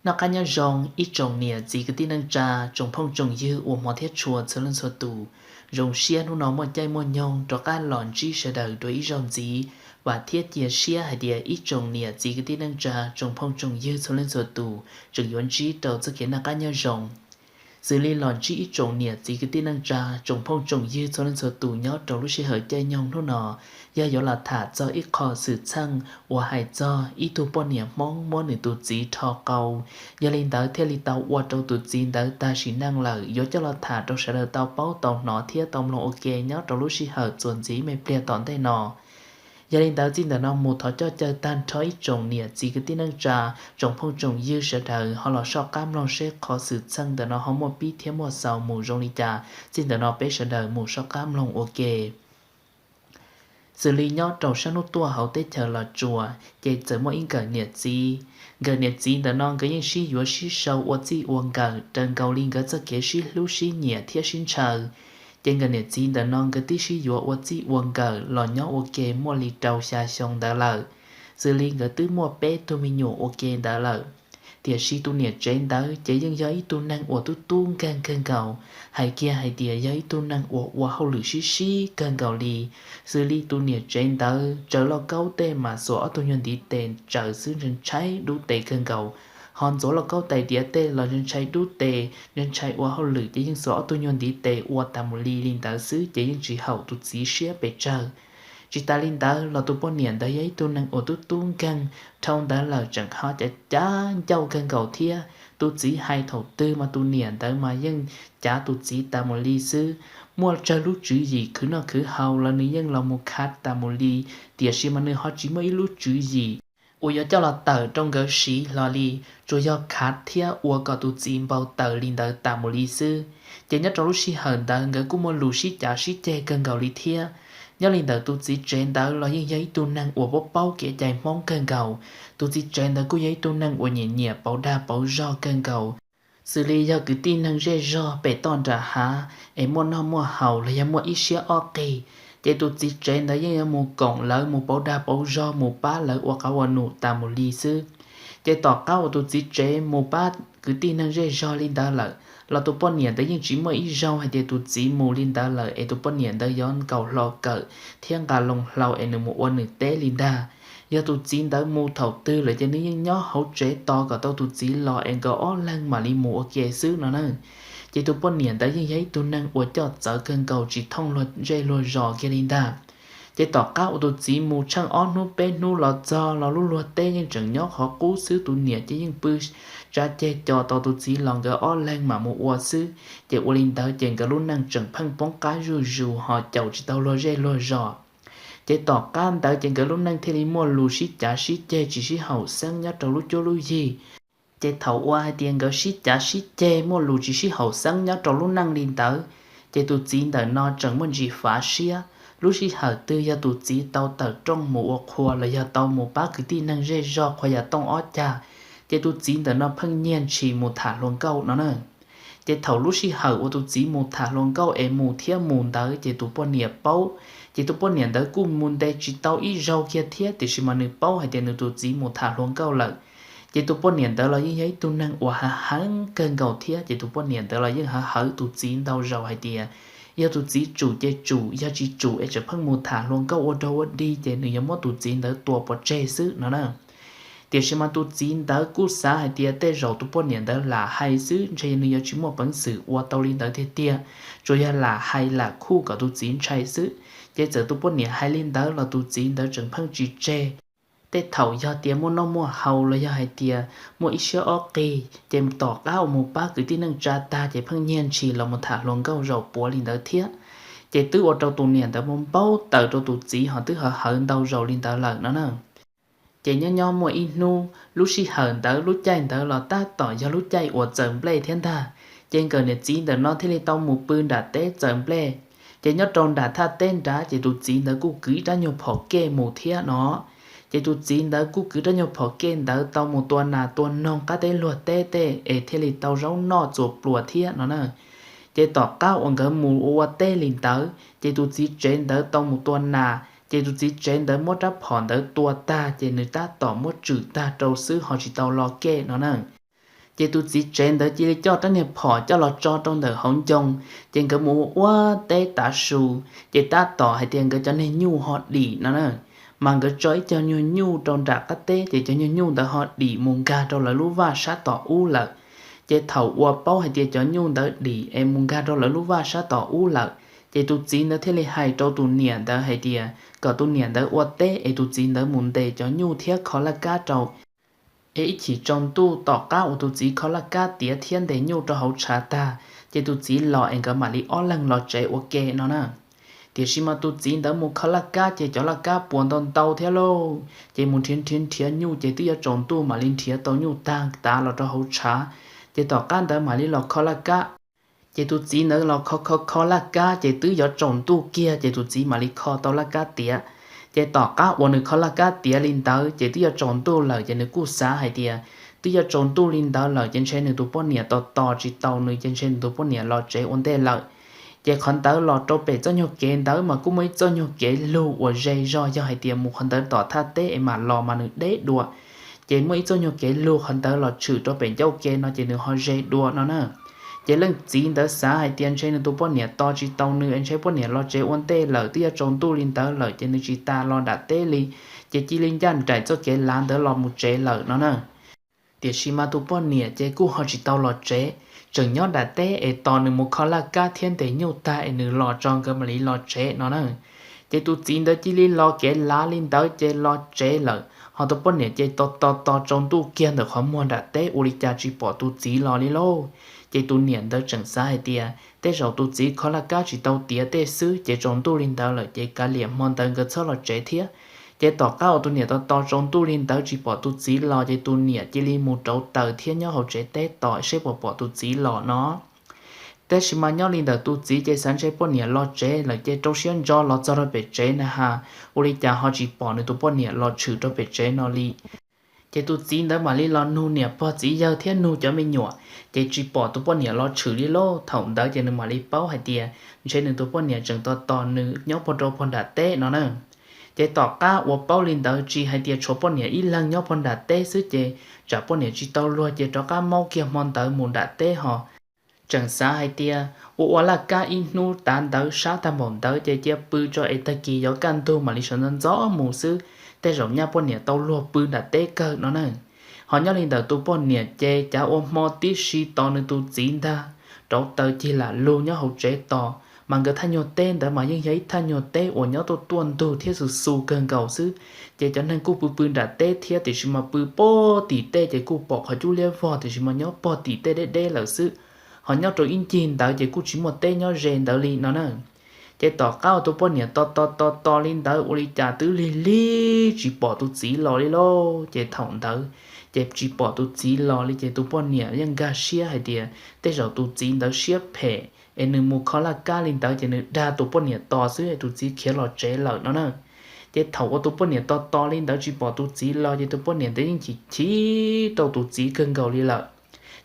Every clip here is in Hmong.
Noj qab nyob zoo ib tsoom niam txiv kwv tij neej tsa, tsoom phooj tsoom ywg uas hmov thiab tshua txhua leej txhua tus. Zoo siab hnub no muaj caij muaj nyoog rov qab los ntsib sawv daws dua ib zaug ntxiv. Vam thiab cia siab hais tias ib tsoom niam txiv kwv tij neej tsa, tsoom phooj tsoom ywg txhua leej txhua tus tseem yuav ntsib rau txoj kev noj qab nyob zoo. Xws li los ntsib ib tsoom niam txiv kwv tij neej tsa, tsoom phooj tsoom ywg txhua leej txhua tus nyob rau lub sij hawm caij nyoog hnub no, yog yuav los tham txog ib qho xwm txheej uas hais txog ib tug poj niam Hmoob muab nws tus txiv rho qau. Yog li ntawd thiaj li tau ua rau tus txiv ntawd tag sim neej lawm. Yuav coj los tham rau sawv daws tau paub tau hnov thiab tau mloog ua ke nyob rau lub sij hawm txuas ntxiv me pliag tom ntej no. Yog li ntawd txij ntawm no mus thov coj caw tag nrho ib tsoom niam txiv kwv tij neej tsa, tsoom phooj tsoom ywg sawv daws ho los soj qab mloog seb qhov xwm txheej ntawm no ho muaj pib thiab muaj xaus mus zoo li cas. Txij ntawm no peb sawv daws mus soj qab mloog ua ke. Xws li nyob rau sab hnub tuaj hauv teb chaws Los Tsuas ces txawm muaj ib nkawm niam txiv. Nkawm niam txiv ntawm no nkawd yeej sib yuav sib sau ua txij ua nkawm raws nkaus li nkawd txoj kev sib hlub sib nyiam thiab sib ntshaw. Ces nkawm niam txiv ntawm no nkawd twb sib yuav ua txij ua nkawm los nyob ua ke muaj li rau xya xyoo ntawd lawm. Xws li nkawd twb muaj peb tug me nyuam ua ke ntawd lawm. Tiam sis tus niam tsev ntawd ces yeej yog ib tug neeg uas tub tub nkeeg kawg nkaus, hais kiag hais tias yog ib tug neeg uas ua hauj lwm sib sib kawg nkaus li. Xws li tus niam tsev ntawd tsaws lauj kaub tej mas xuas ob tug nyuag ntiv tes tsaws xwb, ntshai ntshai dub tes kawg nkaus. Ho ntxuav lauj kaub tais diav tej los ntshai ntshai dub tes, ntshai ntshai ua hauj lwm ces yeej xuas ob tug nyuag ntiv tes ua tas mus li li ntawd xwb ces yeej tsis haum tus txiv siab pes tsawg. Tsis tas li ntawd los tus poj niam ntawd yog ib tug neeg uas tub tub nkeeg, dhau ntawd lawm tseem ho cav cav ncauj kawg nkaus thiab. Tus txiv hais thaum twg mas tus niam ntawd mas yeej cav tus txiv tas mus li xwb. Muaj tsawg lub tswv yim khwv noj khwv haus los nws yeej los mus khav tas mus li, tiam sis mas nws ho tsis muaj ib lub tswv yim uas yuav coj los tawm rau nkawd siv hlo li, tsuas yog khav thiab ua kom tus txiv npau taws li ntawd tas mus li xwb. Ces nyob rau lub sij hawm ntawd nkawd kuj muaj lus sib cav sib ceg kawg nkaus li thiab. Nyob li ntawd tus txiv tsev ntawd los yeej yog ib tug neeg uas paub paub kev cai Hmoob kawg nkaus. Tus txiv tsev ntawd kuj yog ib tug neeg uas nyiam nyiam pauv dag pauv zog kawg nkaus. Xws li yog kwv tij neeg zej zog pem toj nram hav es muaj noj muaj haus los yog muaj ib siab ob qig, ces tus txiv tsev ntawd yeej yuav mus koom lawv mus pauv dag pauv zog mus pab lawv ua qauv ua num tas mus li xwb. Ces tom qab uas tus txiv tsev mus pab kwv tij neeg zej zog li ntawd lawm los tus poj niam ntawd yeej tsis muaj ib zaug hais tias tus txiv mus li ntawd lawm es tus poj niam ntawd yuav nkaus hlo kawm thiab nqa loo hlau es nws mus ua nws teb li ntag. Yog tus txiv ntawd mus thaum twg lawm ces nws yeej nyob hauv tsev tos kom tau tus txiv los es nkawd ob leeg mam li mus ua ke xwb no na. Ces tus poj niam ntawd yeej yog ib tug neeg uas coj txawv kawg nkaus tsis thooj luag zej luag zos kiag li ntag. Ces tom qab uas tus txiv mus tsheej ob hnub peb hnub los txog los lub luag teb yeej tseem nyob qhov qub xwb, tus niam ces yeej pw tsa ceg co tos tus txiv los nkawd ob leeg mam mus ua xwb. Ces ua li ntawd ces nkawd lub neej tseem pheej poob qab zuj zus ho caum tsis tau luag zej luag zos. Ces tom qab ntawd ces nkawd lub neej thiaj li muaj lus sib cav sib ceg tsis sib haum xeeb nyob rau lub cuab lub yig. Ces thaum uas hais tias nkawd sib cav sib ceg muaj lus tsis sib haum xeeb nyob rau lub neej li ntawd, ces tus txiv ntawm no tseem muaj ntsis fav siab. Lub sij hawm twg yog tus txiv tau tawm rooj mus ua qhua los yog tau mus pab kwv tij neeg zej zog qhua yam tooj ob cag, ces tus txiv ntawm no pheej nyiag ntshis mus tham hluas nkauj no na. Ces thaum lub sij hawm uas tus txiv mus tham hluas nkauj es mus thiab mus ntawd ces tus poj niam paub. Ces tus poj niam ntawd kuj mus nte tsis tau ib zaug kiag thiab, tiam sis mas nws paub hais tias nws tus txiv mus tham hluas nkauj lawm. Ces tus poj niam ntawd los yeej yog ib tug neeg uas hav heev kawg nkaus thiab, ces tus poj niam ntawd los yeej hav hawv tus txiv ntau zaus hais tias yog tus txiv tsum ces tsum, yog tsis tsum es tseem pheej mus tham hluas nkauj ua dog ua dig ces nws yuav muab tus txiv ntawd tua pov tseg xwb no na. Tiam sis mas tus txiv ntawd kuj xav hais tias tej zaum tus poj niam ntawd lam hais xwb, ntshe nws yuav tsis muaj peev xwm ua tau li ntawd tiag tiag, tsuas yog lam hais lam khuj kom tus txiv ntshai xwb. Ces txawm tus poj niam hais li ntawd los tus txiv ntawd tseem pheej tsis tseg. Tej thaum yog tias muaj noj muaj haus los yog hais tias muaj ib siab ob qig ces tom qab uas mus pab kwv tij neej tsa tag ces pheej nyiag ntshis los mus tham hluas nkauj zaum puav li ntawd thiab. Ces twb ua rau tus niam ntawd mus npau taws rau tus txiv ho twb hav hawv ntau zaus li ntawd lawm no na. Ces nyob nyob muaj ib hnub lub sij hawm ntawd lub caij ntawd los tab tom yog lub caij uas txaws nplej thiab ntag. Ces nkawm niam txiv ntawm no thiaj li tau mus pw nram teb txaws nplej. Ces nyob rau nram thaj teb nrad ces tus txiv ntawd kuj kwv ib rab nyuag phom kej mus thiab no. Ces tus txiv ntawd kuj kwv rab nyuag phom kej ntawd tau mus tua nas tua noog qab teb luag teb tej es thiaj li tau zaub noj txuas pluas thiab no na. Ces tom qab uas nkawd mus ua ua teb li ntawd ces tus txiv tsev ntawd tau mus tua nas, ces tus txiv tsev ntawd muab rab phom ntawd tua tag ces nws tab tom muab tswm tag rau xwb ho tsis tau lo kej no na. Ces tus txiv tsev ntawd cia li coj rab niag phom coj los tso rau ntawm hauv ncoo, ces nkawd mus ua teb tav su, ces tab tom hais tias nkawd cov niag nyuj ho dim no na. Mas nkawd tso ib co nyuag nyuj rau nram qab teb, ces cov nyuag nyuj ntawd ho dim mus nkag rau lawv lub vaj sab tom ub lawm. Ces thaum uas paub hais tias cov nyuj ntawd dim es mus nkag rau lawv lub vaj sab tom ub lawm, ces tus txiv ntawd thiaj li hais rau tus niam ntawd hais tias kom tus niam ntawd ua teb es tus txiv ntawd mus ntes cov nyuj thiab kho laj kab rau, es ib chim tsaus ntuj tom qab uas tus txiv kho laj kab tiav thiab ntes nyuj rau hauv tshav tag, ces tus txiv los es nkawd mam li ob leeg los tsev ua ke no na. Tiam sis mas tus txiv ntawd mus kho laj kab ces cov laj kab puas ntau ntau thiab lauj, ces mus nrhiav nrhiav nrhiav nyuj ces twb yuav tsaus ntuj mam li nrhiav tau nyuj tag tav los rau hauv tshav, ces tom qab ntawd mam li los kho laj kab. Ces tus txiv ntawd los kho kho kho laj kab ces twb yuav tsaus ntuj kiag ces tus txiv mam li kho tau laj kab tiav. Ces tom qab uas nws kho laj kab tiav li ntawd ces twb yuav tsaus ntuj lawm ces nws kuj xav hais tias twb yuav tsaus ntuj li ntawd lawm ces ntshe nws tus poj niam tos tos tsis tau nws ces ntshe nws tus poj niam los tsev ua ntej lawm. Ces qhov ntawd los rau pem txoj nyuag kev ntawd mas kuj muaj ib txoj nyuag kev lug uas ze zog, yog hais tias mus qhov ntawd tom thaj teb es mam los mas nws deb dua. Ces muaj ib txoj nyuag kev lug qhov ntawd los tshwm rau pem ncauj ke no ces nws ho ze dua no na. Ces leej txiv ntawd xav hais tias ntshe nws tus poj niam tos tsis tau nws es ntshe poj niam los tsev ua ntej lawm twb yuav tsaus ntuj li ntawd lawm ces nws tsis tas los nram teb li, ces cia li ncaj nraim txoj kev lav ntawd los mus tsev lawm no na. Tiam sis mas tus poj niam ces kuj ho tsis tau los tsev, tseem nyob nram teb es tos nws mus kho laj kab thiab ntes nyuj tag es nws los tso nkawd mam li los tsev no na. Ces tus txiv ntawd cia li los kev lav li ntawd ces los tsev lawm, ho tus poj niam ces tos tos tos tsaus ntuj kiag ntawm qhov muag nram teb ua li cas tsis pom tus txiv los li lauj. Ces tus niam ntawd tseem xav hais tias tej zaum tus txiv kho laj kab tsis tau tiav tej xwb ces tsaus ntuj li ntawd lawm ces kav liam hmo ntawd nkawd txhob los tsev thiab. Ces tom qab uas tus niam tos tos tsaus ntuj li ntawd tsis pom tus txiv los ces tus niam cia li mus rauv taws thiab nyob hauv tsev teb tos seb puas pom tus txiv los no. Tab sis mas nyob li ntawm tus txiv ces xav ntshe poj niam los tsev lawm ces rau siab ntso los txog rau pem tsev na has, ua li cas ho tsis pom nws tus poj niam los tshwm rau pem tsev no li. Ces tus txiv ntawd mam li los nug niam pog txiv yawg thiab nug cov me nyuam, ces tsis pom tus poj niam los tshwm li lauj. Thaum ntawd ces nws mam li paub hais tias ntshe nws tus poj niam tseem tos tos nws nyob puag rau puag nram teb no na. Ces tom qab uas paub li ntawd tsis hais tias tshuav poj niam ib leeg nyob puag nram teb xwb ces tsam poj niam tsis tau luag ces rov qab maub kiag hmo ntawd mus nram teb ho tseem xav hais tias ua ua laj kab ib hnub tav ntawd sab tag npaum ntawd ces cia pw tso es tag kis yuav kaj ntug mam li sawv ntxov ntxov mus xwb, tej zaum nyaj poj niam tau luag pw nram teb kawg no na. Ho nyob li ntawm tus poj niam ces cav ua hmo tib si tos nws tus txiv ntag, rauv taws cig lam lug nyob hauv tsev tos, mas nkawd thaj nyuag teb ntawd mas yeej yog ib thaj nyuag teb uas nyob tuaj tuaj ntug thiab xu xu kawg nkaus xwb. Ces cov neeg kuj pw pw nram teb thiab tiam sis mas pw puag tim tej ces kuj pom qhov cub liab vog tiam sis mas nyob puag tim tej deb deb lawm xwb. Ho nyob rau ib ncig ntawd ces kuj tsis muaj teb nyob ze ntawd li no na. Ces tom qab uas tus poj niam tos tos tos tos li ntawd ua li cas twb lig lig tsis pom tus txiv los li lauj. Ces thaum ntawd ces tsis pom tus txiv los li ces tus poj niam yeej nkag siab hais tias tej zaum tus txiv ntawd siab phem es nws mus kho laj kab li ntawd ces nws dag tus poj niam tos xwb es tus txiv khiav los tsev lawm no na. Ces thaum uas tus poj niam tos tos li ntawd tsis pom tus txiv los ces tus poj niam ntawd yeej chim chim rau tus txiv kawg nkaus li lawm.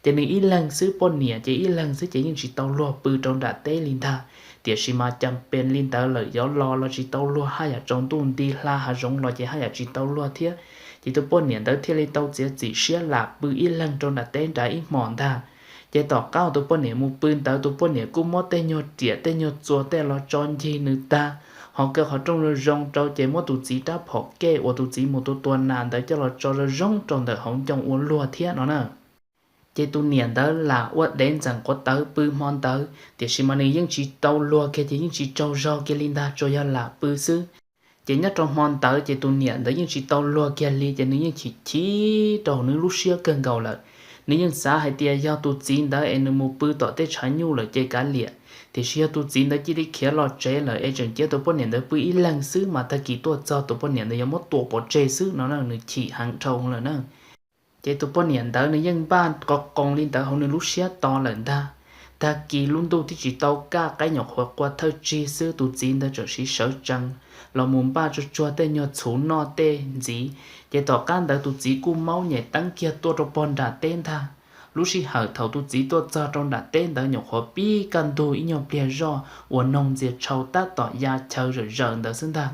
Ces nws ib leeg xwb, poj niam ces ib leeg xwb ces yeej tsis tau luag pw rau nram teb li ntag. Tiam sis mas cas pes li ntawd lawm yuav los los tsis tau luag, haj yam tsaus ntuj nti hla hav zoov los ces haj yam tsis tau luag thiab. Ces tus poj niam ntawd thiaj li tau txiav txim siab lam pw ib leeg rau nram teb nrad ib hmos ntag. Ces tom qab uas tus poj niam mus pw ntawd tus poj niam kuj muab tej nyuag riam tej nyuag txuas tej los tso ncig nws tag, ho kaw qhov rooj zoo zoo rau ces muab tus txiv rab phom kej uas tus txiv mus tua tua nas ntawd coj los tso zoo zoo rau ntawm hauv ncoo ua luag thiab no na. Ces tus niam ntawd lam ua dev ntxeem quav tawv pw hmo ntawd tiam sis mas nws yeej tsis tau luag kiag ces yeej tsis tsaug zog kiag li ntag, tsuas yog lam pw xwb. Ces nyob rau hmo ntawd ces tus niam ntawd yeej tsis tau luag kiag li ces nws yeej chim chim rau nws lub siab kawg nkaus lawm. Nws yeej xav hais tias yog tus txiv ntawd es nws mus pw tom tej tshav nyuj lawm ces kav liam, tiam sis yog tus txiv ntawd cia li khiav los tsev lawm es tseem cia tus poj niam ntawd pw ib leeg xwb mas tag kis tuaj txog tus poj niam ntawd yuav muab tua pov tseg xwb no na, nws chim heev dhau lawm na. Ces tus poj niam ntawd nws yeej npaj qos qoos li ntawd hauv nws lub siab to lawm ntag. Tag kis lub ntuj twb tsis tau kaj, qaib nyuam qhuav qua thawj tsig xwb, tus txiv ntawd tseem siv sawv tsees los mus npaj tsuag tsuag tej nyuag txhuv noj tej ntxiv. Ces tom qab ntawd tus txiv kuj maub nyem teeb kiag tuaj rau pog nram teb ntag. Lub sij hawm thaum tus txiv tuaj txog rau nram teb ntawd nyuam qhuav pib kaj ntug ib nyuag pliag zoj uas noog ntxias tshau tab tom ya chaw zawm zawm ntawd xwb ntag.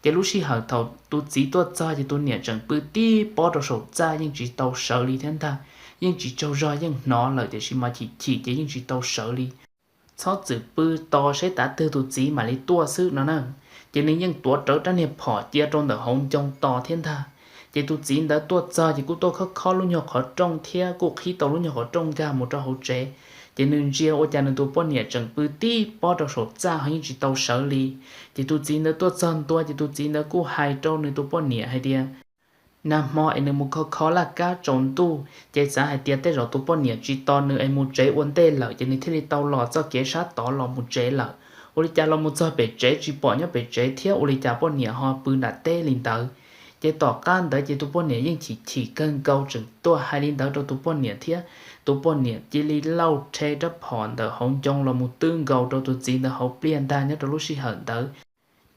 Ces lub sij hawm thaum tus txiv tuaj txog ces tus niam tseem pw tib pob rau saum txaj yeej tsis tau sawv li thiab ntag. yeej tsis tsaug zog, yeej hnov lawm tiam sis mas chim chim ces yeej tsis tau sawv li. Txhob txwm pw tos saib tav twg tus txiv mam li tuaj xwb no na. Ces nws yeej tuav rawv rab niag phom cia rau ntawm hauv ncoo tos thiab ntag. Ces tus txiv ntawd tuaj txog ces kuj tuaj khob khob lub nyuag qhov rooj thiab kuj qhib tau lub nyuag qhov rooj nkag mus rau hauv tsev. Ces nws ntsia ua cas nws tus poj niam tseem pw tib pob rau saum txaj ho yeej tsis tau sawv li. Ces tus txiv ntawd tuaj txog ntua ces tus txiv ntawd kuj hais rau nws tus poj niam hais tias, nag hmo es nws mus kho kho laj kab tsaus ntuj ces xav hais tias tej zaum tus poj niam tsis tos nws es mus tsev ua ntej lawm ces nws thiaj li tau los txoj kev sab tod los mus tsev lawm. Ua li cas los mus txog pem tsev tsis pom nyob pem tsev thiab, ua li cas poj niam ho pw nram teb li ntawd. Ces tom qab ntawd ces tus poj niam yeej chim chim kawg nkaus tseem tuaj hais li ntawd rau tus poj niam thiab. Tus poj niam cia li lauj rhe rab phom ntawm hauv ncoo los mus twb nkaus rau tus txiv ntawd hauv pliaj ntag nyob rau lub sij hawm ntawd.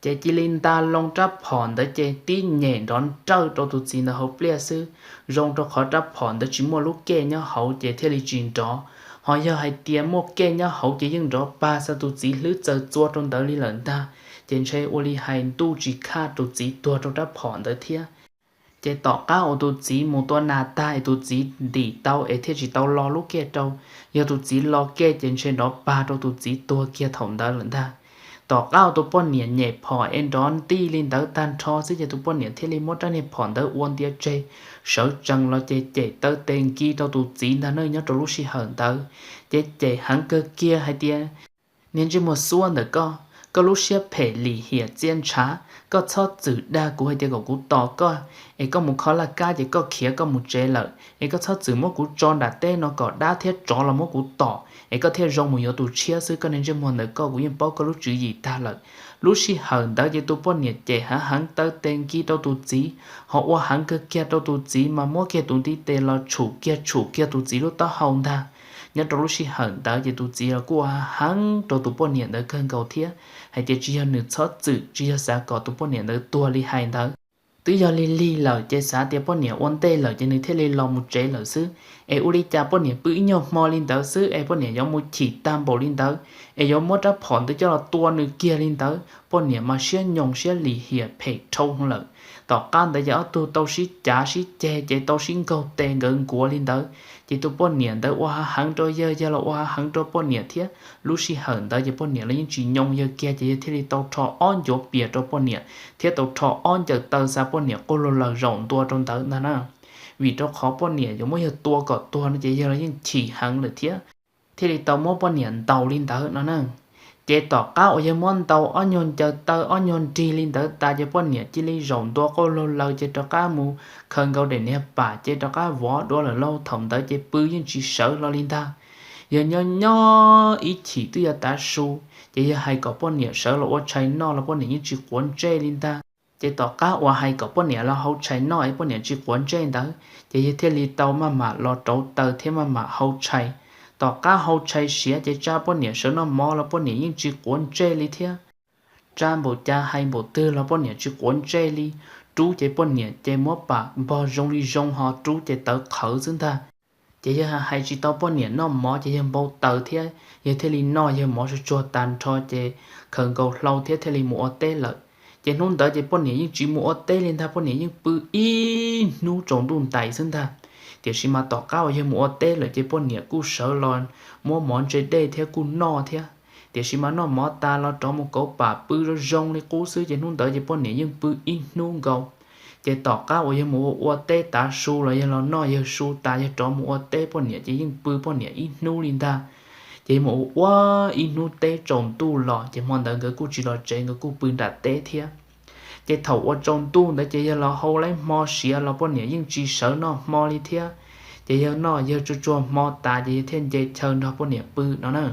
Ces cia li nta loo rab phom ntawd ces tib nyem nrov nrawj rau tus txiv ntawd hauv pliaj xwb, zoo rau qhov rab phom ntawd tsis muaj lub kej nyob hauv ces thiaj li tsis nrov. Ho yog hais tias muaj kej nyob hauv ces yeej nrov pag xa tus txiv hlwb txaws txua rau ntawd li lawm ntag. Ces ntshe ua li hais ntuj tsis khaj tus txiv tuag rau rab phom ntawd thiab. Ces tom qab uas tus txiv mus tua nas tag es tus txiv ntim tau es thiaj tsis tau lo lub kej rau. Yog tus txiv lo kej ces ntshe nrov pag rau tus txiv tuag kiag thaum ntawd lawm ntag. Tom qab uas tus poj niam nyem phom es nrov ntij li ntawd tag nrho xwb ces tus poj niam thiaj li muab rab niag phom ntawd ua ntiav tseg, sawv tsees los ces cem taw tes nkis rau tus txiv ntag ne nyob rau lub sij hawm ntawd. Ces cem heev kawg kiag hais tias, niag ntsej muag xuab ntawm koj, koj lub siab phem lim hiam txia ntshav, koj txhob txwm dag kuv hais tias kom kuv tos koj, es koj mus kho laj kab ces koj khiav koj mus tsev lawm, es koj txhob txwm muab kuv tso nram teb no kom dab thiab tsov los muab kuv tom es koj thiaj zoo mus yuav tus tshiab xwb, koj niag ntsej muag ntawm koj kuv yeej paub koj lub tswv yim tag lawm. Lub sij hawm ntawd ces tus poj niam cem heev heev taw tes nkis rau tus txiv, ho ua heev kawg kiag rau tus txiv mas muab kiag tus ntiv tes los tshum kiag tshum kiag tus txiv lub taub hau ntag. Nyob rau lub sij hawm ntawd ces tus txiv los kuj ua heev rau tus poj niam ntawd kawg nkaus thiab, hais tias tsis yog nws txhob txwm, tsis yog xav kom tus poj niam ntawd tuag li hais ntawd. Twb yog lig lig lawm ces xav tias poj niam ua ntej lawm ces nws thiaj li los mus tsev lawm xwb. Es ua li cas poj niam pw ib nyuag hmo li ntawd xwb es poj niam yuav mus chim tag npaum li ntawd, es yuav muab rab phom ntawd coj los tua nws kiag li ntawd. Poj niam mas siab nyoos siab lim hiam phem dhau lawm. Tom qab ntawd ces ob tug tau sib cav sib ceg ces tau sib nkaug tes nkawd nkuav li ntawd. Ces tus poj niam ntawd ua hav heev rau yawg, yawg los ua hav heev rau poj niam thiab. Lub sij hawm ntawd ces poj niam los yeej tsis nyoo yawg kiag ces yawg thiaj li tau rho ob ncuav pias rau poj niam thiab tau rho ob ncaws taw xa poj niam quaj luag lawg zaum ntua rau ntawd ntag na. Vim rau qhov poj niam yuav muab yawg tua kom tuag no ces yawg los yeej chim heev lawm thiab, thiaj li tau muab poj niam ntaus li ntawd no na. Ces tom qab uas yawg muab ntaus ob nyuag ncaws taw ob nyuag nrig li ntawd tas ces poj niam cia li zaum ntua quaj luag lawg ces rov qab mus khaws nkaus daim niag pam ces rov qab vov dua lawm lauj. Thaum ntawd ces pw yeej tsis sawv hlo li ntag. Yawg nyob nyob ib chim twb yuav tav su, ces yawg hais kom poj niam sawv los ua tshais noj los poj niam yeej tsis quav ntsej li ntag. Ces tom qab uas hais kom poj niam los hau tshais noj es poj niam tsis quav ntsej ntawd ces yawg thiaj li tau maj mam los rauv taws thiab maj mam hau tshais. Tom qab hau tshais siav ces tsa poj niam sawv noj mov los poj niam yeej tsis quav ntsej li thiab. Tsa npaum cas hais npaum twg los poj niam tsis quav ntsej li. Rub ces poj niam ces muab pam npog zoo li zoo ho rub ces tawv qhawv xwb ntag. Ces yawg hais tsis tau poj niam noj mov ces yawg npau taws thiab yawg thiaj li noj yawg mov tsuag tsuag tag nrho ces khaws nkaus hlau thiab thiaj li mus ua teb lawm. Ces hnub ntawd ces poj niam yeej tsis mus ua teb li ntag, poj niam yeej pw ib hnub tsaus ntuj ntais xwb ntag. Tiam sis mas tom qab uas yawg mus ua teb lawm ces poj niam kuj sawv los muab mov ntse dej thiab kuj noj thiab. Tiam sis mas noj mov tas los rov mus kauv pam pw zoo zoo li qub xwb ces hnub ntawd ces poj niam yeej pw ib hnub nkaus. Ces tom qab uas yawg mus ua ua teb tav su los yawg los noj yawg su tas yawg rov mus ua teb poj niam ces yeej pw poj niam ib hnub li ntag. Ces yawg mus ua ua ib hnub teb tsaus ntuj los ces hmo ntawd nkawd kuj tsis los tsev, nkawd kuj pw nram teb thiab. Ces thaum uas tsaus ntuj ntawd ces yawg los hau laib hmo siav los poj niam yeej tsis sawv noj hmo li thiab. Ces yawg noj yawg tsuag tsuag hmo tas ces yawg thiaj nce chaw nrog poj niam pw no na.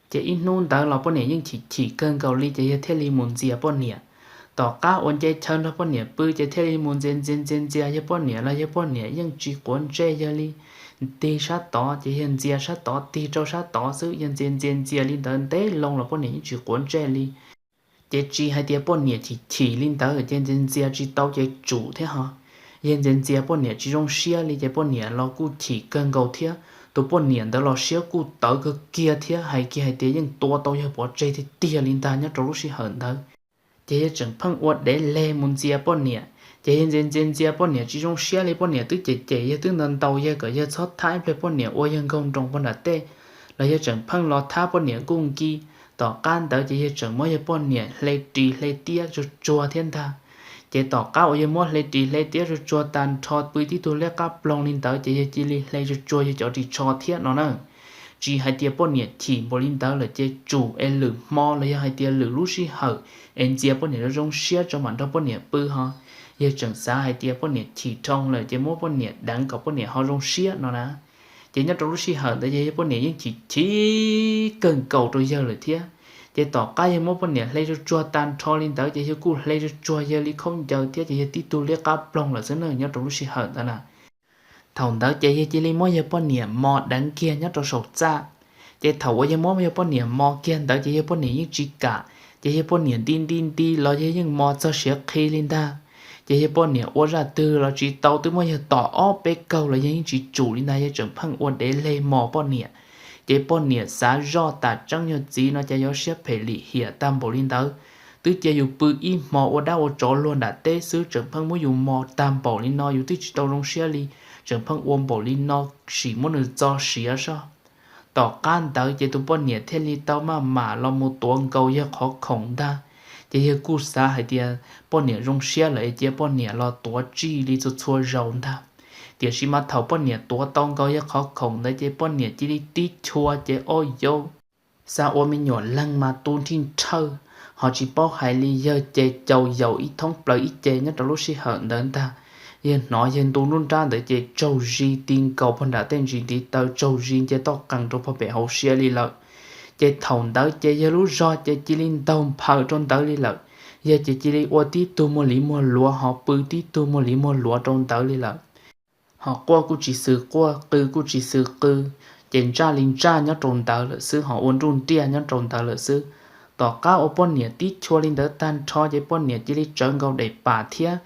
Ces ib hnub ntawd los poj niam yeej chim chim kawg nkaus li ces yawg thiaj li mus ntxias poj niam. Tom qab uas nce chaw nrog poj niam pw ces thiaj li mus ntxias ntxias ntxias ntxias yawg poj niam los yawg poj niam yeej tsis quav ntsej yawg li. Tig sab tod ces yawg ntxias sab tod, tig rau sab tod xwb, yawg ntxias ntxias ntxias li ntawd ntev loo los poj niam yeej tsis quav ntsej li. Ces tsis hais tias poj niam chim chim li ntawd ces ntxias ntxias tsis tau ces tsum thiab ho. Yawg ntxias ntxias poj niam tsis zoo siab li ces poj niam los kuj chim kawg nkaus thiab. Tus poj niam ntawd los siab kuj tawv kawg kiag thiab, hais kiag hais tias yeej tua tau yawg pov tseg tiag tiag li ntag nyob rau lub sij hawm ntawd. Ces yawg tseem pheej ua dev leg mus ntxias poj niam, Ces yawg ntxias ntxias ntxias poj niam tsis zoo siab li, poj niam twb cem cem yawg twb ntaus ntaus yawg kom yawg txhob thab ib pliag poj niam ua yawg nkaug nroos pog nram tej los yawg tseem pheej los thab poj niam kuj nki. Tom qab ntawd ces yawg tseem muab yawg poj niam hle ris hle tiab tsuag tsuag thiab ntag. Ces tom qab uas yawg muab hle ris hle tiab tsuag tsuag tag nrho pw tib tug liab qab ploog li ntawd ces yawg cia li hle tsuag tsuag yawg cov ris tsho thiab no na. Tsis hais tias poj niam chim npaum li ntawd lawm ces tsum es lwm hmo los yog hais tias lwm lub sij hawm es ntxias poj niam zoo zoo siab tso mam nrog poj niam pw ho, yawg tseem xav hais tias poj niam chim dhau lawm ces muab poj niam deev kom poj niam ho zoo siab no na. Ces nyob rau lub sij hawm ntawd ces yawg poj niam yeej chim chim kawg nkaus rau yawg lawm thiab. Ces tom qab yawg muab poj niam hle tsuag tsuag tag nrho li ntawd ces yawg kuj hle tsuag tsuag yawg li khaub ncaws thiab ces yawg tib tug liab qab ploog lawm xwb na nyob rau lub sij hawm ntawd na. Thaum ntawd ces yawg cia li muab yawg poj niam mos deev kiag nyob rau saum txaj. Ces thaum uas yawg muab yawg poj niam mos kiag ntawd ces yawg poj niam yeej tsis kam, ces yawg poj niam nti nti nti los yawg yeej mos txog siav qhi li ntag. Ces yawg poj niam ua zaj twg los tsis tau, twb muab yawg tom ob peb kaug los yawg yeej tsis tsum li ntag, yawg tseem pheej ua dev leg mos poj niam. Ces poj niam xav zoj tas tseeb yawg txiv no cas yuav siab phem lim hiam tag npaum li ntawd. Twb cia yus pw ib hmo ua dab ua tsov luag nram teb xwb tseem pheej muab yus mos tag npaum li no, yus twb tsis tau zoo siab li, tseem pheej ua npaum li no, sim muab nws txo siav soj. Tom qab ntawd ces tus poj niam thiaj li tau maj mam los mus tuav nkaus yawg qhov khoom ntag. Ces yawg kuj xav hais tias poj niam zoo siab lawm es cia poj niam los tuav tsij li txhua txhua zaus ntag. Tiam sis mas thaum poj niam tuav tau nkaus yawg qhov khoom ntawd ces poj niam cia li tib chua ces o yau, xav ua me nyuam leeg mas tu nrhij nrhawj, ho tsis paub hais li yawg ces caus yaus ib thoob plaws ib ce nyob rau lub sij hawm ntawd ntag. Yawg hnov yawg ntu nruj nrab ntawd ces tsaug zis ti nkaus pog nram tej ntsis ntiv taw tsaug zis nce toj qees rau pog pem hauv siab li lawm. Ces thaum ntawd ces yawg lub zog ces cia li ntaug nphaws rau ntawd li lawm. Yawg ces cia li ua tib tug muag liv muag luav ho pw tib tug muag liv muag luav rau ntawd li lawm. Ho quaj kuj tsis xws quaj, qw kuj tsis xws qw, ces ntsaj li ntsaj nyob rau ntawd lawm xwb, ho ua nruj nriaj nyob rau ntawd lawm xwb. Tom qab uas poj niam tib chua li ntawd tag nrho ces poj niam cia li tsawv nkaus daim pam thiab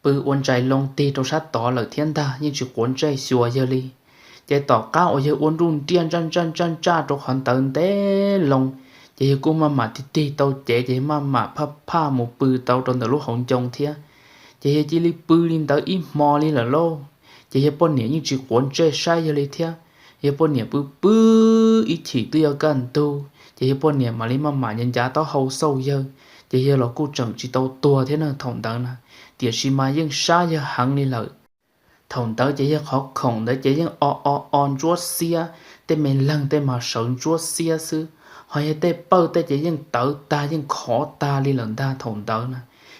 pw ua ntsais loo tig rau sab tod lawm thiab ntag, yeej tsis quav ntsej xyuas yawg li. Ces tom qab uas yawg ua nruj nriaj ntsaj ntsaj ntsaj ntsaj rau qhov ntawd ntev loo, ces yawg kuj maj mam tig tig tau cev ces yawg maj mam phaj phaj mus pw tau rau ntawm lub hauv ncoo thiab. Ces yawg cia li pw li ntawd ib hmo li lawm lauj, ces yawg poj niam yeej tsis quav ntsej saib yawg li thiab. Yawg poj niam pw pw ib chim twb yuav kaj ntug ces yawg poj niam mam li maj mam ncav ncav taub hau xauj yawg, ces yawg los kuj tseem tsis tau tuag thiab na thaum ntawd na, tiam sis mas yeej sab yawg heev li lawm. Thaum ntawd ces yawg qhov khoom ntawd ces yeej o o o ntsuab xiab, tej me leeg tej mas sawv ntsuab xiab xwb, ho yawg tej pawj tej ces yeej tawv tag yeej khov tag li lawm ntag thaum ntawd na.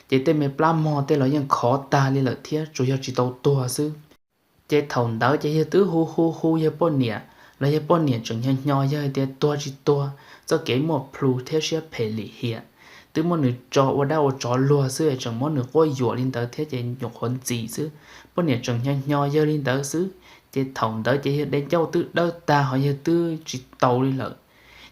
Ces tej me plab mog tej los yeej khov tag li lawm thiab, tsuas yog tsis tau tuag xwb. Ces thaum ntawd ces yawg twb hu hu hu yawg poj niam los yawg poj niam tseem hnyos hnyos yawg hais tias tuag tsis tuag, txoj kev muaj plhus thiab siab phem lim hiam, twb muab nws tso ua dab ua tsov luag xwb es tseem muab nws quab yuam li ntawd thiab ces nyuam qhuav ntxim xwb. Poj niam tseem hnyos hnyos yawg li ntawd xwb, ces thaum ntawd ces yawg de ncauj twb dawb tag ho yawg twb tsis tau li lawm.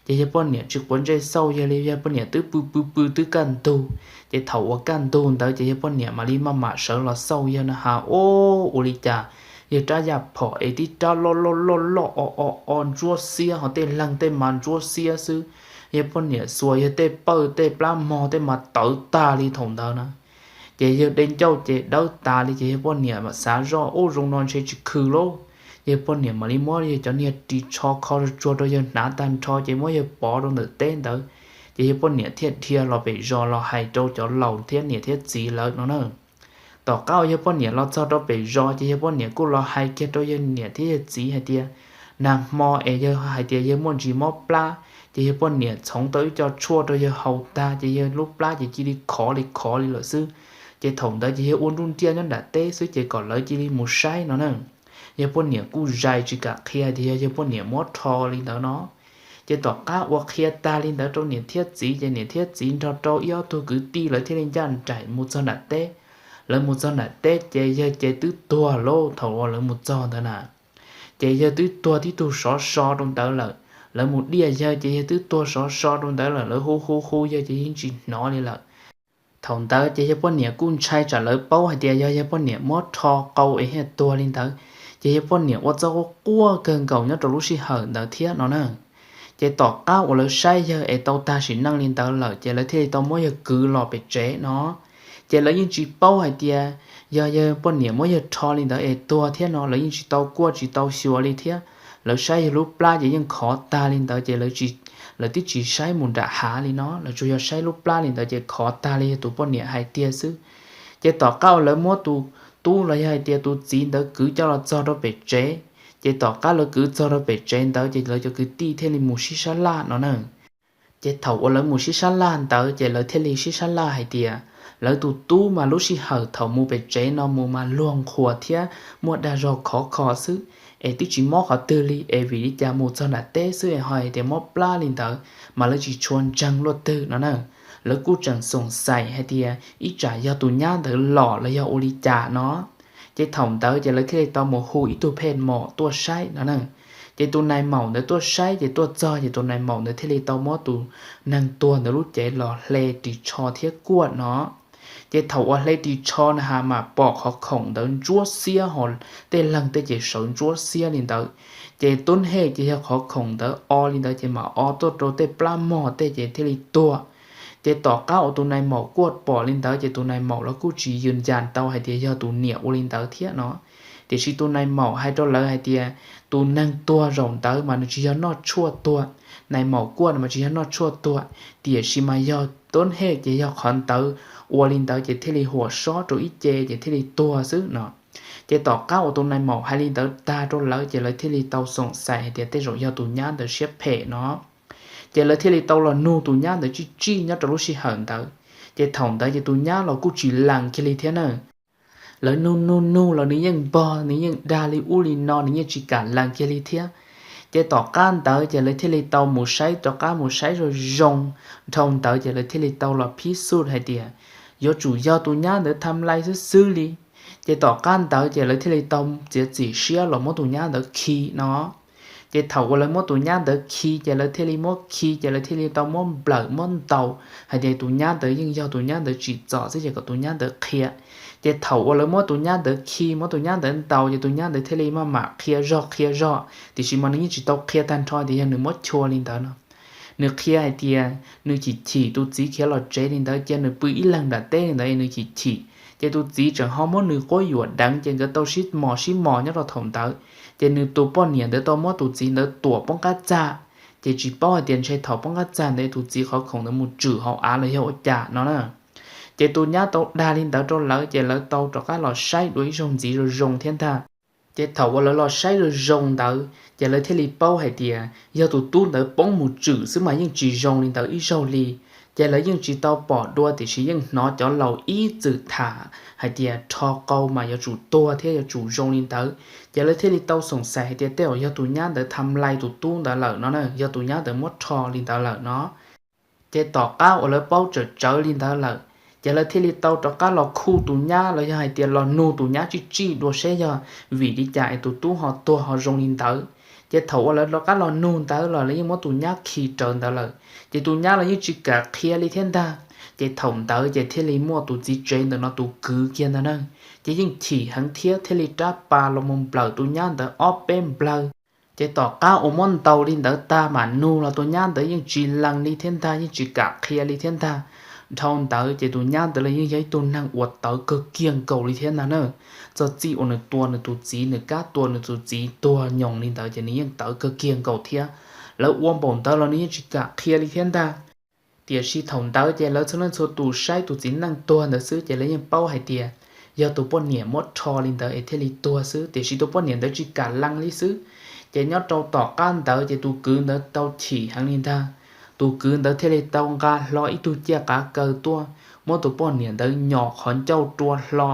Ces yawg poj niam tsis quav ntsej xauj yawg li, yawg poj niam twb pw pw pw twb kaj ntug. Ces thaum uas kaj ntug ntawd ces yawg poj niam mam li maj mam sawv los xauj yawg na has, ua li cas yawg rab yaj phom es tib rab loj loj loj loj o o o ntsuab xiab ho tej leeg tej mas ntsuab xiab xwb. Yawg poj niam xuas yawg tej pawj tej plab mog tej mas tawv tag li thaum ntawd na. Ces yawg de ncauj ces dawb tas li ces yawg poj niam mam xav zoj ub zoo no ntshe tsis khw lauj. Yawg poj niam mam li muab yawg cov niag ris tsho kho tsuag tsuag rau yawg hnav tag nrho ces muab yawg pov rau ntawm teb ntawd. Ces yawg poj niam thiaj dhia los pem zos los hais rau cov laus thiab niam thiab txiv lawv no na. Tom qab uas yawg poj niam los txog rau pem zos ces yawg poj niam kuj los hais kiag rau yawg niam thiab yawg txiv hais tias, nag hmo es yawg hais tias yawg muaj ntsis mob plab, ces yawg poj niam txhoov tau ib co tshuaj rau yawg haus tag ces yawg lub plab ces cia li khov li khov li lawm xwb. Ces thaum ntawd ces yawg ua nruj nriaj nyob nram teb xwb ces kom lawv cia li mus saib no na. Yawg poj niam kuj zais tsis kam qhia tias yog yawg poj niam muab rho li ntawd no. Ces tom qab uas qhia tag li ntawd rau niam thiab txiv ces niam thiab txiv nrog rau ib ob tug kwv tij lawv thiaj li ncaj nraim mus txog nram teb. Lawv mus txog nram teb ces yawg ces twb tuag lauj thaum uas lawv mus txog ntawd na. Ces yawg twb tuag tib tug sov so rau ntawd lawm. Lawv mus diaj yawg ces yawg twb tuag sov so rau ntawd lawm, lawv hu hu hu yawg ces yeej tsis hnov li lawm. Thaum ntawd ces yawg poj niam kuj ntshai tsam lawv paub hais tias yog yawg poj niam muab rho qau es thiaj tuag li ntawd. Ces yawg poj niam ua txoj quaj quaj kawg nkaus nyob rau lub sij hawm ntawd thiab no na. Ces tom qab uas lawv saib yawg es tau tag sim neej li ntawd lawm ces lawv thiaj li tau muab yawg kwv los pem tsev no. Ces lawv yeej tsis paub hais tias yog yawg poj niam muab yawg rho li ntawd es tuag thiab no, lawv yeej tsis tau kuaj tsis tau xyuas li thiab. Lawv saib yawg lub plab ces yeej khov tag li ntawd ces lawv twb tsis saib mus nram hav li no, lawv tsuas yog saib lub plab li ntawd ces khov tag li yawg tus poj niam hais tiag xwb. Ces tom qab uas lawv muab tus tub los yog hais tias tus txiv ntawd kwv coj los txog rau pem tsev, ces tom qab lawv kwv txog rau pem tsev ntawd ces lawv cov kwv tij thiaj li mus sib sab laj no na. Ces thaum uas lawv mus sib sab laj ntawd ces lawv thiaj li sib sab laj hais tias lawv tus tub mas lub sij hawm thaum mus pem tsev no mus mas luag nqhuas thiab muaj dag zog khov kho xwb, es twb tsis mob qhov twg li, es vim li cas mus txog nram teb xwb es ho hais tias mob plab li ntawd, mas lawv tsis tshua ntseeg luaj twg no na. Lawv kuj tseem xoom xaim hais tias ib tsam yog tus nyab ntawd lom los yog ua li cas no. Ces thaum ntawd ces lawv thiaj li tau mus hu ib tug phej maum tuaj saib no na. Ces tus nais maum ntawd tuaj saib ces tuaj txog ces tus nais maum ntawd thiaj li tau muab tus neeg tuag ntawd lub cev los hle ris tsho thiab kuaj no. Ces thaum uas hle ris tsho na has mas pom qhov khoom ntawd ntsuab xiab ho, tej leeg tej ces sawv ntsuab xiab li ntawd. Ces tub hej ces yog qhov khoom ntawd o li ntawd ces mam o tuaj rau tej plab mog tej ces thiaj li tuag. Ces tom qab uas tus nais maum kuaj pom li ntawd ces tus nais maum los kuj tsis yws ncas tau hais tias yog tus niam ua li ntawd thiab no. Tiam sis tus nais maum hais rau lawv hais tias tus neeg tuag zaum ntawd mas nws tsis yog noj tshuaj tuag, nais maum kuaj no mas tsis yog noj tshuaj tuag, tiam sis mas yog tub hej ces yog qhov ntawd ua li ntawd ces thiaj li huam sob rau ib ce ces thiaj li tuag xwb no. Ces tom qab uas tus nais maum hais li ntawd tag rau lawv ces lawv thiaj li tau xoom xaim hais tias tej zaum yog tus nyab ntawd siab phem no. Ces lawv thiaj li tau los nug tus nyab ntawd tsij tsij nyob rau lub sij hawm ntawd. Ces thaum ntawd ces tus nyab los kuj tsis lees kiag li thiab na. Lawv nug nug nug los nws yeej npog, nws yeej dag li ub li no, nws yeej tsis kam lees kiag li thiab. Ces tom qab ntawd ces lawv thiaj li tau mus saib, rov qab mus saib zoo zoo dhau ntawd ces lawv thiaj li tau los phib xuj hais tias yuav tsum yog tus nyab ntawd tham lais xwb xwb li. Ces tom qab ntawd ces lawv thiaj li tau txiav txim siab los muab tus nyab ntawd khi no. Ces thaum uas lawv muab tus nyab ntawd khi ces lawv thiaj li muab khi ces lawv thiaj li tau muab nplawm muab ntaus hais tias tus nyab ntawd yeej yog tus nyab ntawd tsim txom xwb ces kom tus nyab ntawd qhia. Ces thaum uas lawv muab tus nyab ntawd khi muab tus nyab ntawd ntaus ces tus nyab ntawd thiaj li maj mam qhia zog qhia zog, tiam sis mas nws yeej tsis tau qhia tag nrho tias yog nws muab chua li ntawd no. Nws qhia hais tias nws chim chim tus txiv khiav los tsev li ntawd cia nws pw ib leeg nram teb li ntawd es nws chim chim, ces tus txiv tseem ho muab nws quab yuam deev ces nkawd tau sib mos sib mos nyob rau thaum ntawd. Ces nws tus poj niam ntawd tau muab tus txiv ntawd tuam poob qab txaj, ces tsis paub hais tias ntshe thaum poob qab txaj ntawd tus txiv qhov khoom ntawd mus tswm hauv av los yog ua cas no na. Ces tus nyab tau dag li ntawd rau lawv ces lawv tau rov qab los saib dua ib zaug ntxiv zoo zoo thiab ntag. Ces thaum uas lawv los saib zoo zoo ntawd ces lawv thiaj li paub hais tias yog tus tub ntawd poob mus tswm xwb mas yeej tsis zoo li ntawd ib zaug li. Ces lawv yeej tsis tau pom dua tiam sis yeej hnov cov laus ib txwm tham hais tias rho qau mas yuav tsum tuag thiab yuav tsum zoo li ntawd. Ces lawv thiaj li tau xoom xaim hais tias tej zaum yog tus nyab ntawd tham lais tus tub ntawd lawm no na, yog tus nyab ntawd muab rho li ntawd lawm no. Ces tom qab uas lawv paub tsawm tsawv li ntawd lawm, ces lawv thiaj li tau rov qab los khuj tus nyab los yog hais tias los nug tus nyab tsij tsij dua seb yog vim li cas es tus tub ho tuag ho zoo li ntawd. Ces thaum uas lawv rov qab los nug ntawd los lawv yeej muab tus nyab khi rawv ntawd lawm, ces tus nyab los yeej tsis kam qhia li thiab ntag. Ces thaum ntawd ces thiaj li muaj tus txiv tsev ntawm no tus kwv kiag ntawd na, ces yeej chim heev thiab thiaj li rab pas los mus nplawm tus nyab ntawd ob peb nplawg. Ces tom qab uas muab ntaus li ntawd tag mam nug los tus nyab ntawd yeej tsis lees li thiab ntag, yeej tsis kam qhia li thiab ntag. Dhau ntawd ces tus nyab ntawd los yeej yog ib tug neeg uas tawv kawg kiag nkaus li thiab ntag na. Txog txij uas nws tua nws tus txiv, nws kab tua nws tus txiv tuag nyoos li ntawd ces nws yeej tawv kawg kiag nkaus thiab. Lawv ua npaum ntawd los nws yeej tsis kam qhia li thiab ntag. Tiam sis thaum ntawd ces lawv txhua leej txhua tus saib tus txiv neej tuag ntawd xwb ces lawv yeej paub hais tias yog tus poj niam muab rho li ntawd es thiaj li tuag xwb, tiam sis tus poj niam ntawd tsis kam lees li xwb. Ces nyob rau tom qab ntawd ces tus kwv ntawd tau chim heev li ntag. Tus kwv ntawd thiaj li tau nqa hlo ib tug ciaj qav kaws tuaj, muab tus poj niam ntawd nyom qhov ncauj rua hlo.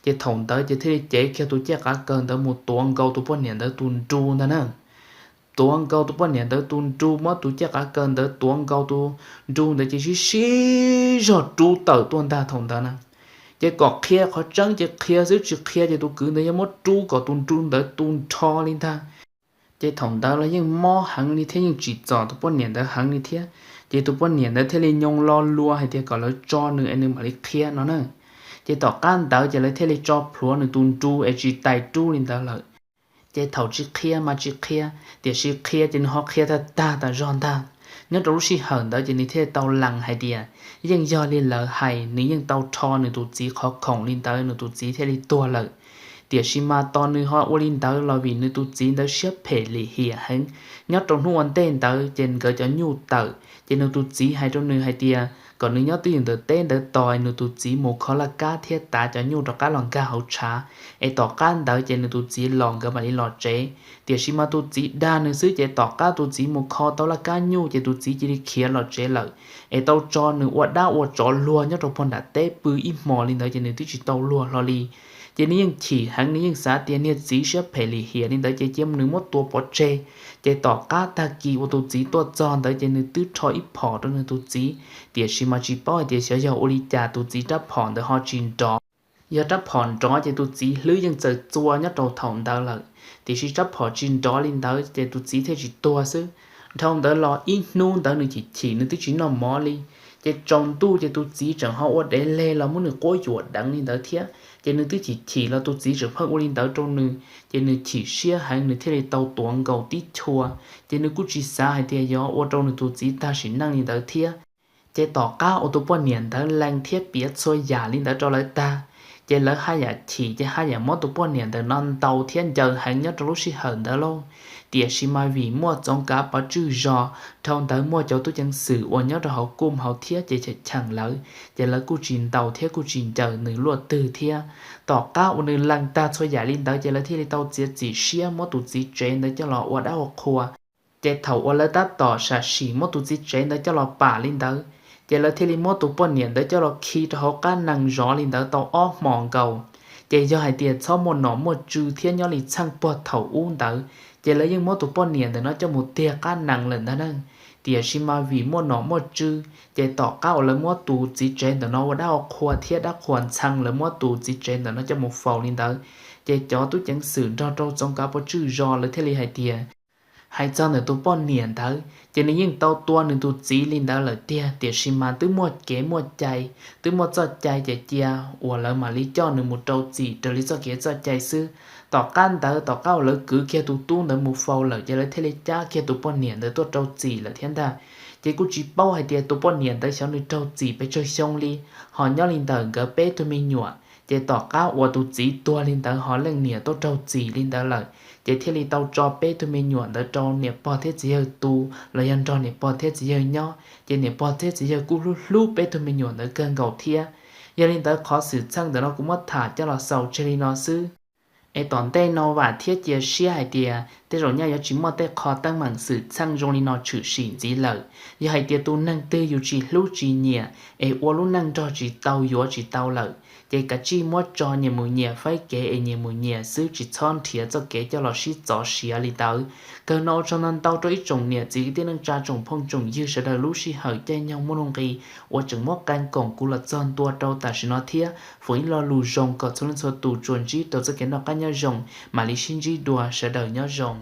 Ces thaum ntawd ces thiaj li cev kiag tus ciaj qav kaws ntawd mus tuav nkaus tus poj niam ntawd tus nru ntag na. Tuav nkaus tus poj niam ntawd tus nru, muab tus ciaj qav kaws ntawd tuav nkaus tus nru ntawd ces sib sib zog rub tawm tuaj ntag thaum ntawd na. Ces kom qhia qhov tseeb ces qhia xwb, tsis qhia ces tus kwv ntawd yuav muab rub kom tus nru ntawd tu nrho li ntag. Ces thaum ntawd los yeej mob heev li thiab yeej tsim txom tus poj niam ntawd heev li thiab. Ces tus poj niam ntawd thiaj li nyoo lo lus hais tias kom lawv tso nws es nws mam li qhia no na. Ces tom qab ntawd ces lawv thiaj li tso plhuav nws tus nru es tsis tais rub li ntawd lawm. Ces thaum tsis qhia mas tsis qhia, tiam sis qhia ces nws ho qhia tag tag tas zog ntag. Nyob rau lub sij hawm ntawd ces nws thiaj tau lees hais tias yeej yog li lawv hais, nws yeej tau rho nws tus txiv qhov khoom li ntawd, nws tus txiv thiaj li tuag lawm. Tiam sis mas tos nws ho ua li ntawd los vim nws tus txiv ntawd siab phem lim hiam heev. Nyob rau hnub ua ntej ntawd ces nkawd cov nyuj tawm ces nws tus txiv hais rau nws hais tias kom nws nyob twj ywm ntawm teb ntawd tos nws tus txiv mus kho laj kab thiab tav cov nyuj rov qab los nkag hauv tshav, es tom qab ntawd ces nws tus txiv los nkawd mam li los tsev. Tiam sis mas tus txiv dag nws xwb ces tom qab tus txiv mus kho tau laj kab nyuj ces tus txiv cia li khiav los tsev lawm, es tau tso nws ua dab ua tsov luag nyob rau pog nram teb pw ib hmos li ntawd ces nws twb tsis tau luag hlo li. Ces nws yeej chim heev, nws yeej xav tias niag txiv siab phem lim hiam li ntawd ces cia nws muab tua pov tseg. Ces tom qab tag kis uas tus txiv tuaj txog ntawd ces nws twb rho ib phom rau nws tus txiv, tiam sis mas tsis paub hais tias xyov yog ua li cas tus txiv rab phom ntawd ho tsis nrov. Yog rab phom nrov ces tus txiv hlwb yeej txawm txua nyob rau thaum ntawd lawm, tiam sis rab phom tsis nrov li ntawd ces tus txiv thiaj tsis tuag xwb. Dhau ntawd los ib hnub ntawd nws chim chim nws twb tsis noj mov li, ces tsaus ntuj ces tus txiv tseem ho ua dev leg los muab nws quab yuam deev li ntawd thiab. Ces nws twb chim chim los tus txiv tseem pheej ua li ntawd rau nws, ces nws chim siab heev nws thiaj li tau tuav nkaus tib chua. Ces nws kuj tsis xav hais tias yuav ua rau nws tus txiv tag sim neej li ntawd thiab. Ces tom qab uas tus poj niam ntawd lees thiab piav txhua yam li ntawd rau lawv tag, ces lawv haj yam chim ces haj yam muab tus poj niam ntawm no ntaus thiab ncaws heev nyob rau lub sij hawm ntawd lauj. Tiam sis mas vim muaj Txoov Kav Pov Tswj Zos, dhau ntawd muaj cov tub ceev xwm uas nyob rau hauv kuj hauv thiab ces cheem cheem lawv, ces lawv kuj tsis ntaus thiab kuj tsis ncaws nws luaj twg thiab. Tom qab uas nws lees tag txhua yam li ntawd ces lawv thiaj li tau txiav txim siab muab tus txiv tsev ntawd coj los ua dab ua qhua. Ces thaum uas lawv tab tom sam sim muab tus txiv tsev ntawd coj los pam li ntawd, ces lawv thiaj li muab tus poj niam ntawd coj los khi rau hauv qab nees zov li ntawd tau ob hmos nkaus. Ces yog hais tias txhob muaj nom muaj tswv thiab nyob li txheej puag thaum ub ntawd, ces lawv yeej muab tus poj niam ntawm no coj mus tiag qab nees lawm ntag ne. Tiam sis mas vim muaj nom muaj tswv, ces tom qab uas lawv muab tus txiv tsev ntawm no ua dab ua qhua thiab dab qhuas ntxhee lawv muab tus txiv tsev ntawm no coj mus faus li ntawd, ces cov tub ceev xwm nrog rau Txoov Kav Pov Tswj Zos lawv thiaj li hais tias, hais txog ntawm tus poj niam ntawd ces nws yeej tau tua nws tus txiv li ntawd lawm tiag, tiam sis mas twb muaj kev muaj cai, twb muaj txoj cai ces cia uas lawv mam li coj nws mus rau txim raws li txoj kev txoj cai xwb. Tom qab ntawd tom qab uas lawv kwv kiag tus tub ntawd mus faus lawm ces lawv thiaj li cab kiag tus poj niam ntawd tuaj rau txim lawm thiab ntag. Ces kuj tsis paub hais tias tus poj niam ntawd xyov nws raug txim pes tsawg xyoo li, ho nyob li ntawm nkawd peb tug me nyuam, ces tom qab uas tus txiv tuag li ntawd ho leej niam tuaj raug txim li ntawd lawm, ces thiaj li tau tso peb tug me nyuam ntawd rau niam pog thiab txiv yawg tu los yog nrog niam pog thiab txiv yawg nyob, ces niam pog thiab txiv yawg kuj hlub hlub peb tug me nyuam ntawd kawg nkaus thiab. Yog li ntawd qhov xwm txheej ntawm no kuv muab tham coj los xaus tseg li no xwb. Es tom ntej no vam thiab cia siab hais tias tej zaum nyaj yuav tsis muaj tej qho teeb meem xwm txheej zoo li no tshwm sim ntxiv lawm. Yog hais tias tus neeg twg yus tsis hlub tsis nyiam es ua lub neej nrog tsis tau yuav tsis tau lawm, ces kav tsij muab tso nyias mus nyias faib kev es nyias mus nyias xwb, tsis txhob nrhiav txoj kev coj los sib txov siav li ntawd. Kawg no ua tsaug ntau ntau rau ib tsoom niam txiv kwv tij neej tsa tsoom phooj tsoom ywg sawv daws lub sij hawm caij nyoog muaj nuj nqis uas tseem muab qee koom kuv los txog ntua rau tam sim no thiab foom ib lo lus zoo kom txhua leej txhua tus tsuas ntsib rau txoj kev noj qab nyob zoo. Mam li sib ntsib dua, sawv daws nyob zoo.